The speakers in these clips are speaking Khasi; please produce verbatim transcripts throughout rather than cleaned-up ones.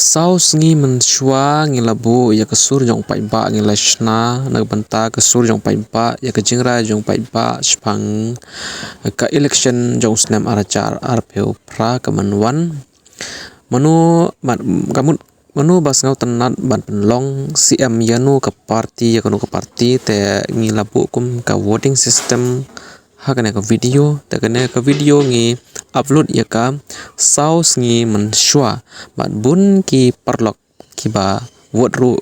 Saw sngi mynshuwa ngi la buh ïa ka sur jong paidbah, ngi la shna na ka bynta ka sur jong paidbah, ïa ka jingrai jong paidbah shaphang ka election jong u snem ar hajar arphew phra ka mynwan. Mano, ma-, ka mut, mano ba sngewtynnat ban pynlong C M ïa no ka party, ïa kano ka party, te ngi la buh kum ka voting system ha kane ka video, te kane ka video ngi upload ïa ka saw sngi mynshuwa, bad bun ki paralok kiba vote ruh,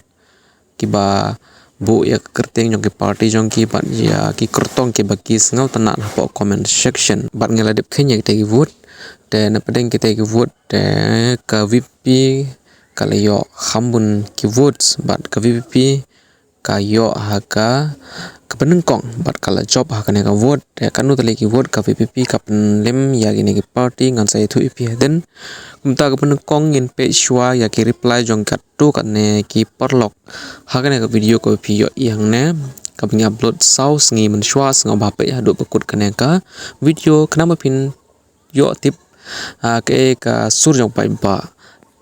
kiba buh ïa ka kyrteng jong ki party jong ki, bad ïa ki kyrtong kiba ki sngewtynnat hapoh comment section. Bad ngi la dep kheiñ ïa kita ki vote, te na pdeng kita ki vote, te ka V P P ka la ïoh kham bun ki votes, bad ka V P P ka ïoh ha ka, ka banyngkong, bad ka la jop ha kane ka vote. Te kano tylli ki vote ka V P P ka pynlem ïa kine ki party, ngan sa ïathuh ïa phi hadien. Kumta ka banyngkong ngin peit shuwa ïa ki reply jong katto katne ki paralok ha kane ka video kaba phi ïohi hangne, kaba ngi upload saw sngi mynshuwa. Sngewbha peit haduh ba kut kane ka video khnang ba phin ïoh tip, ah, kaei ka sur jong paidbah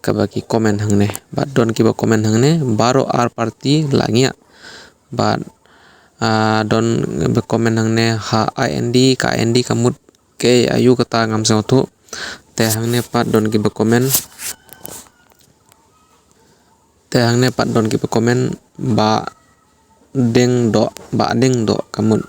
kaba ki comment hangne. Bad don kiba comment hangne, baroh ar party la ngiah. Bad, ah, don ba comment hangne, ha I N D, ka I N D ka mut kaei, aïu kata ngam sngewthuh. Te hangne pat don kiba comment. Te hangne pat don kiba comment, Bah Deng Doh, Bah Deng Doh ka mut,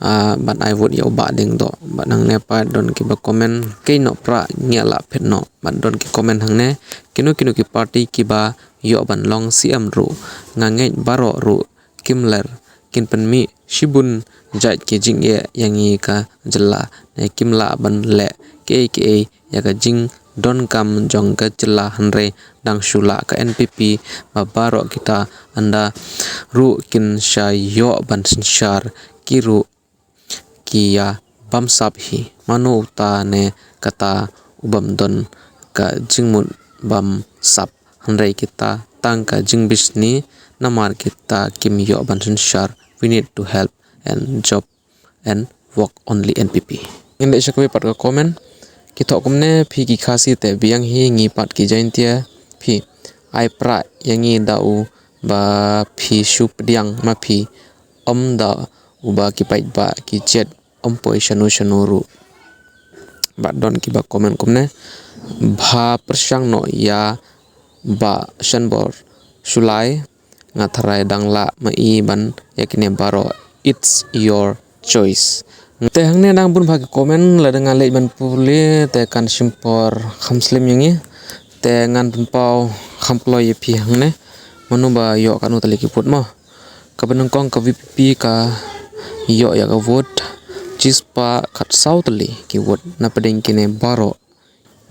ah, ban ai vote ïa u Bah Deng Doh. Bad hangne pat don kiba comment, kei noh prah ngi la phet noh. Bad don ki comment hangne, kino kino ki party kiba ïoh ban long C M ruh, nga ngeit baroh ruh kim ler, kin pynmih shibun jait ki jingeh ïa ngi ka jylla, ne kim lah ban leh kiei kiei ïa ka jingdonkam jong ka jylla, hynrei dang shu lah ka N P P, ba baroh kita ynda ruh kin sa ïoh ban synshar, ki ruh ki ïa bamsap hi. Mano uta ne kata u bym don ka jingmut bamsap, hynrei kita tang ka jingbishni, namar kita kim ïoh ban synshar. We need to help and job and work only N P P. Ngin leit sha kawei pat ka comment. Ki thoh kumne, phi ki Khasi te biang hi, ngi pat ki Jaintia phi ai prah ïa ngi da u ba phi shu pdiang ma phi, ym da uba ki paidbah ki jied, ym poi shano shano ruh. Bad don kiba comment kumne, bha pyrshang noh ïa Bah Shanbor Shullai, nga tharai dang lah ma i ban ïa kine baroh, it's your choice. Te hangne dang bun bha ki comment, lada nga leit ban pule te kan shim por kham slem ïa ngi. Te ngan pynpaw kham kloi ïa phi hangne, mano ba ïoh kano tylli ki vote mo. Kaba nyngkong ka V P P ka ïoh ïa ka vote shispah khatsaw tylli ki vote na pdeng kine baroh.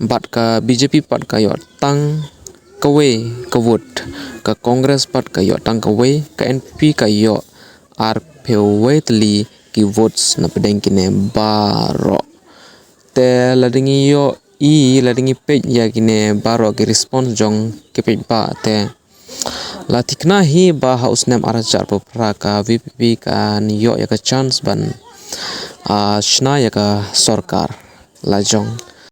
Bad ka B J P pat ka ïoh tang kawei ka vote, ka Congress pat ka ïoh tang kawei, ka N P P ka ïoh arphew wei tylli ki votes na pdeng kine baroh. Te lada ngi ïohi, lada ngi peit ïa kine baroh ki response jong ki paidbah, te la thikna hi ba ha u snem ar hajar arphew phra ka V P P kan ïoh ïa ka chance ban, ah, shna ïa ka sorkar lajong.